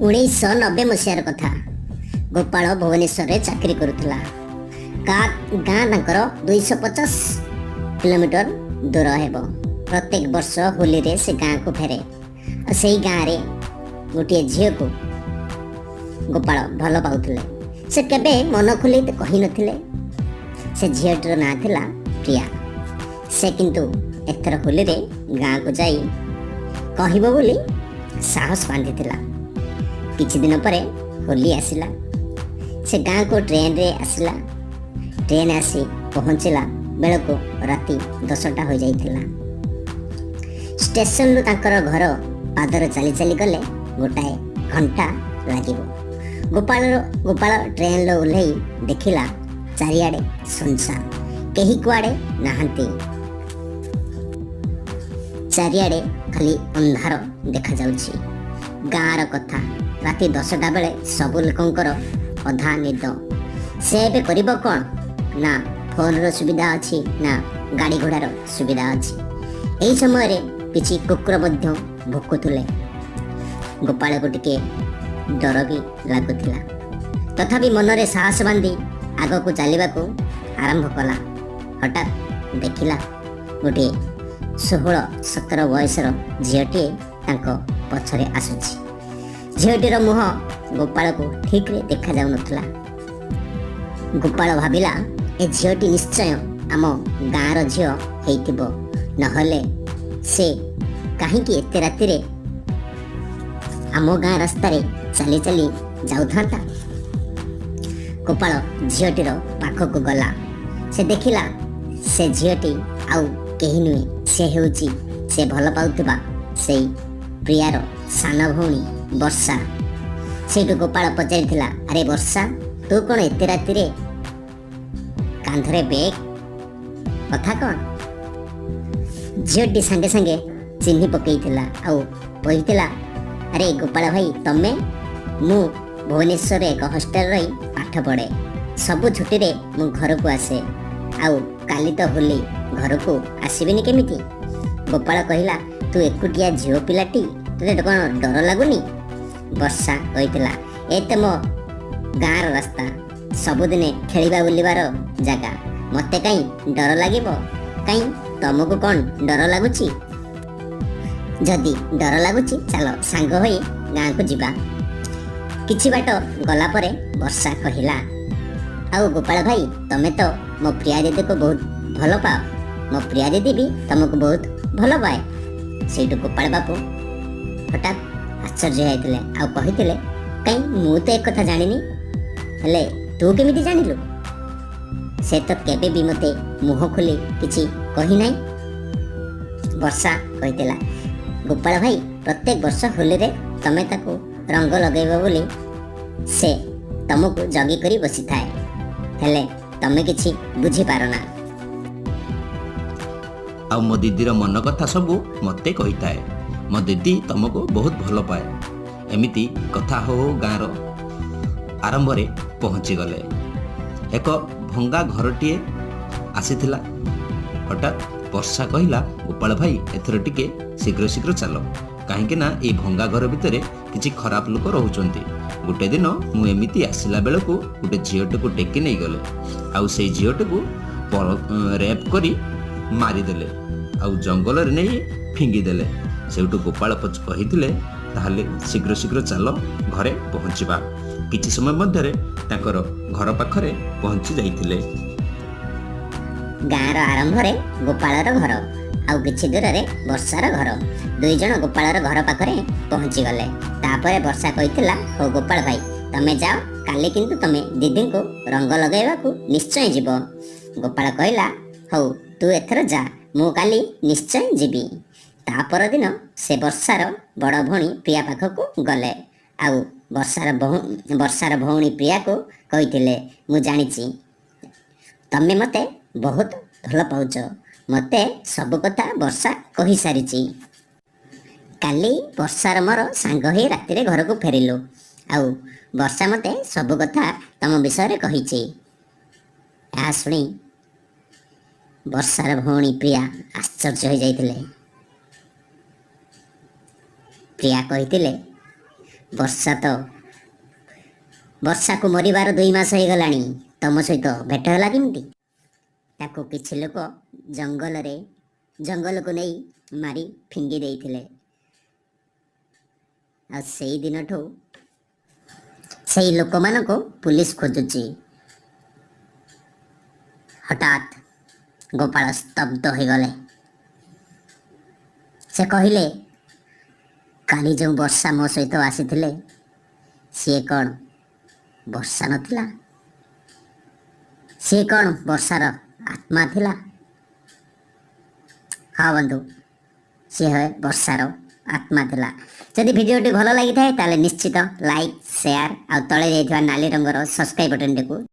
1990 ମସିହାର କଥା। ଗୋପାଳ ଭୁବନେଶ୍ୱରରେ ଚାକିରି କରୁଥିଲା। ଗାଁ ତାଙ୍କର 250 କିଲୋମିଟର ଦୂର ହେବ। ପ୍ରତ୍ୟେକ ବର୍ଷ ହୋଲିରେ ସେ ଗାଁକୁ ଫେରେ। ଆଉ ସେଇ ଗାଁରେ ଗୋଟିଏ ଝିଅକୁ ଗୋପାଳ ଭଲ ପାଉଥିଲେ। ସେ କେବେ ମନ ଖୋଲି କହିନଥିଲେ। ସେ ଝିଅଟିର ନାଁ ଥିଲା ପ୍ରିୟା। ସେ କିନ୍ତୁ ଏଥର ହୋଲିରେ ଗାଁକୁ ଯାଇ କହିବ ବୋଲି ସାହସ ବାନ୍ଧିଥିଲା। କିଛି ଦିନ ପରେ ହୋଲି ଆସିଲା। ସେ ଗାଁକୁ ଟ୍ରେନରେ ଆସିଲା। ଟ୍ରେନ୍ ଆସି ପହଞ୍ଚିଲା ବେଳକୁ ରାତି 10ଟା ହୋଇଯାଇଥିଲା। ଷ୍ଟେସନରୁ ତାଙ୍କର ଘର ପାଦରେ ଚାଲି ଚାଲି ଗଲେ ଗୋଟାଏ ଘଣ୍ଟା ଲାଗିବ। ଗୋପାଳ ଟ୍ରେନ୍ରୁ ଓହ୍ଲେଇ ଦେଖିଲା ଚାରିଆଡ଼େ ଶୂନଶାନ, କେହି କୁଆଡ଼େ ନାହାନ୍ତି। ଚାରିଆଡ଼େ ଖାଲି ଅନ୍ଧାର ଦେଖାଯାଉଛି। ଗାଁର କଥା, ରାତି 10ଟା ବେଳେ ସବୁ ଲୋକଙ୍କର ଅଧା ନିଦ। ସେ ଏବେ କରିବ କ'ଣ? ନା ଫୋନର ସୁବିଧା ଅଛି, ନା ଗାଡ଼ି ଘୋଡ଼ାର ସୁବିଧା ଅଛି। ଏହି ସମୟରେ କିଛି କୁକୁର ମଧ୍ୟ ଭୁକୁଥିଲେ। ଗୋପାଳକୁ ଟିକେ ଡର ବି ଲାଗୁଥିଲା। ତଥାପି ମନରେ ସାହସ ବାନ୍ଧି ଆଗକୁ ଚାଲିବାକୁ ଆରମ୍ଭ କଲା। ହଠାତ୍ ଦେଖିଲା ଗୋଟିଏ 16-17 ବୟସର ଝିଅଟିଏ ତାଙ୍କ ପଛରେ ଆସୁଛି। ଝିଅଟିର ମୁହଁ ଗୋପାଳକୁ ଠିକରେ ଦେଖାଯାଉନଥିଲା। ଗୋପାଳ ଭାବିଲା, ଏ ଝିଅଟି ନିଶ୍ଚୟ ଆମ ଗାଁର ଝିଅ ହେଇଥିବ, ନହେଲେ ସେ କାହିଁକି ଏତେ ରାତିରେ ଆମ ଗାଁ ରାସ୍ତାରେ ଚାଲି ଚାଲି ଯାଉଥାନ୍ତା? ଗୋପାଳ ଝିଅଟିର ପାଖକୁ ଗଲା। ସେ ଦେଖିଲା ସେ ଝିଅଟି ଆଉ କେହି ନୁହେଁ, ସେ ହେଉଛି ସେ ଭଲ ପାଉଥିବା ସେଇ ପ୍ରିୟାର ସାନ ଭଉଣୀ ବର୍ଷା। ସେଇଠୁ ଗୋପାଳ ପଚାରିଥିଲା, "ଆରେ ବର୍ଷା, ତୁ କ'ଣ ଏତେ ରାତିରେ, କାନ୍ଧରେ ବେଗ୍, କଥା କ'ଣ?" ଝିଅଟି ସାଙ୍ଗେ ସାଙ୍ଗେ ଚିହ୍ନି ପକେଇଥିଲା ଆଉ କହିଥିଲା, "ଆରେ ଗୋପାଳ ଭାଇ, ତମେ? ମୁଁ ଭୁବନେଶ୍ୱରରେ ଏକ ହଷ୍ଟେଲ ରହି ପାଠ ପଢ଼େ। ସବୁ ଛୁଟିରେ ମୁଁ ଘରକୁ ଆସେ। ଆଉ କାଲି ତ ହୋଲି, ଘରକୁ ଆସିବିନି କେମିତି?" ଗୋପାଳ କହିଲା, "ତୁ ଏକୁଟିଆ ଝିଅ ପିଲାଟି, ତୋତେ କ'ଣ ଡର ଲାଗୁନି?" ବର୍ଷା କହିଥିଲା, "ଏ ତ ମୋ ଗାଁର ରାସ୍ତା, ସବୁଦିନେ ଖେଳିବା ବୁଲିବାର ଜାଗା। ମୋତେ କାହିଁ ଡର ଲାଗିବ? କାହିଁ, ତମକୁ କ'ଣ ଡର ଲାଗୁଛି? ଯଦି ଡର ଲାଗୁଛି, ଚାଲ ସାଙ୍ଗ ହୋଇ ଗାଁକୁ ଯିବା।" କିଛି ବାଟ ଗଲା ପରେ ବର୍ଷା କହିଲା, "ଆଉ ଗୋପାଳ ଭାଇ, ତମେ ତ ମୋ ପ୍ରିୟା ଦିଦିକୁ ବହୁତ ଭଲ ପାଅ। ମୋ ପ୍ରିୟା ଦିଦି ବି ତମକୁ ବହୁତ ଭଲ ପାଏ।" ସେଇଠୁ ଗୋପାଳ ବାବୁ ହଠାତ୍ ଆଶ୍ଚର୍ଯ୍ୟ ହେଇଥିଲେ ଆଉ କହିଥିଲେ, "କାହିଁ, ମୁଁ ତ ଏକଥା ଜାଣିନି। ହେଲେ ତୁ କେମିତି ଜାଣିଲୁ? ସେ ତ କେବେ ବି ମୋତେ ମୁହଁ ଖୋଲି କିଛି କହିନାହିଁ।" ବର୍ଷା କହିଥିଲା, "ଗୋପାଳ ଭାଇ, ପ୍ରତ୍ୟେକ ବର୍ଷ ହୋଲିରେ ତମେ ତାକୁ ରଙ୍ଗ ଲଗାଇବ ବୋଲି ସେ ତମକୁ ଜଗି କରି ବସିଥାଏ। ହେଲେ ତମେ କିଛି ବୁଝିପାରନା।" ଆଉ ମୋ ଦିଦିର ମନ କଥା ସବୁ ମୋତେ କହିଥାଏ। ମୋ ଦିଦି ତମକୁ ବହୁତ ଭଲ ପାଏ। ଏମିତି କଥା ହଉ ହଉ ଗାଁର ଆରମ୍ଭରେ ପହଞ୍ଚିଗଲେ। ଏକ ଭଙ୍ଗା ଘରଟିଏ ଆସିଥିଲା। ହଠାତ୍ ବର୍ଷା କହିଲା, "ଗୋପାଳ ଭାଇ, ଏଥର ଟିକେ ଶୀଘ୍ର ଶୀଘ୍ର ଚାଲ, କାହିଁକି ନା ଏଇ ଭଙ୍ଗା ଘର ଭିତରେ କିଛି ଖରାପ ଲୋକ ରହୁଛନ୍ତି। ଗୋଟେ ଦିନ ମୁଁ ଏମିତି ଆସିଲା ବେଳକୁ ଗୋଟେ ଝିଅଟିକୁ ଟେକି ନେଇଗଲେ ଆଉ ସେଇ ଝିଅଟିକୁ ରେପ୍ କରି ମାରିଦେଲେ ଆଉ ଜଙ୍ଗଲରେ ନେଇ ଫିଙ୍ଗିଦେଲେ।" ସେଇଠୁ ଗୋପାଳ ପଚ କହିଥିଲେ, "ତାହେଲେ ଶୀଘ୍ର ଶୀଘ୍ର ଚାଲ, ଘରେ ପହଞ୍ଚିବା।" କିଛି ସମୟ ମଧ୍ୟରେ ତାଙ୍କର ଘର ପାଖରେ ପହଞ୍ଚି ଯାଇଥିଲେ। ଗାଁର ଆରମ୍ଭରେ ଗୋପାଳର ଘର ଆଉ କିଛି ଦୂରରେ ବର୍ଷାର ଘର। ଦୁଇ ଜଣ ଗୋପାଳର ଘର ପାଖରେ ପହଞ୍ଚିଗଲେ। ତାପରେ ବର୍ଷା କହିଥିଲା, "ହଉ ଗୋପାଳ ଭାଇ, ତମେ ଯାଅ। କାଲି କିନ୍ତୁ ତମେ ଦିଦିଙ୍କୁ ରଙ୍ଗ ଲଗାଇବାକୁ ନିଶ୍ଚୟ ଯିବ।" ଗୋପାଳ କହିଲା, "ହଉ, ତୁ ଏଥର ଯା, ମୁଁ କାଲି ନିଶ୍ଚୟ ଯିବି।" ତା ପରଦିନ ସେ ବର୍ଷାର ବଡ଼ ଭଉଣୀ ପ୍ରିୟା ପାଖକୁ ଗଲେ ଆଉ ବର୍ଷାର ଭଉଣୀ ପ୍ରିୟାକୁ କହିଥିଲେ, "ମୁଁ ଜାଣିଛି ତମେ ମୋତେ ବହୁତ ଭଲ ପାଉଛ। ମୋତେ ସବୁ କଥା ବର୍ଷା କହିସାରିଛି। କାଲି ବର୍ଷାର ମୋର ସାଙ୍ଗ ହେଇ ରାତିରେ ଘରକୁ ଫେରିଲୁ ଆଉ ବର୍ଷା ମୋତେ ସବୁ କଥା ତମ ବିଷୟରେ କହିଛି।" ଏହା ଶୁଣି ବର୍ଷାର ଭଉଣୀ ପ୍ରିୟା ଆଶ୍ଚର୍ଯ୍ୟ ହୋଇଯାଇଥିଲେ। ପ୍ରିୟା କହିଥିଲେ, ବର୍ଷା ତ ବର୍ଷାକୁ ମରିବାର 2 ମାସ ହେଇଗଲାଣି। ତମ ସହିତ ଭେଟ ହେଲା କେମିତି? ତାକୁ କିଛି ଲୋକ ଜଙ୍ଗଲରେ ଜଙ୍ଗଲକୁ ନେଇ ମାରି ଫିଙ୍ଗି ଦେଇଥିଲେ। ଆଉ ସେଇ ଦିନଠୁ ସେଇ ଲୋକମାନଙ୍କୁ ପୁଲିସ ଖୋଜୁଛି। ହଠାତ୍ ଗୋପାଳ ସ୍ତବ୍ଧ ହୋଇଗଲେ। ସେ କହିଲେ, କାଲି ଯେଉଁ ବର୍ଷା ମୋ ସହିତ ଆସିଥିଲେ, ସିଏ କ'ଣ ବର୍ଷା ନଥିଲା? ସିଏ କ'ଣ ବର୍ଷାର ଆତ୍ମା ଥିଲା? ହଁ ବନ୍ଧୁ, ସିଏ ବର୍ଷାର ଆତ୍ମା ଥିଲା। ଯଦି ଭିଡ଼ିଓଟି ଭଲ ଲାଗିଥାଏ, ତାହେଲେ ନିଶ୍ଚିତ ଲାଇକ୍, ସେୟାର ଆଉ ତଳେ ଯାଇଥିବା ନାଲି ରଙ୍ଗର ସବସ୍କ୍ରାଇବ୍ ବଟନଟିକୁ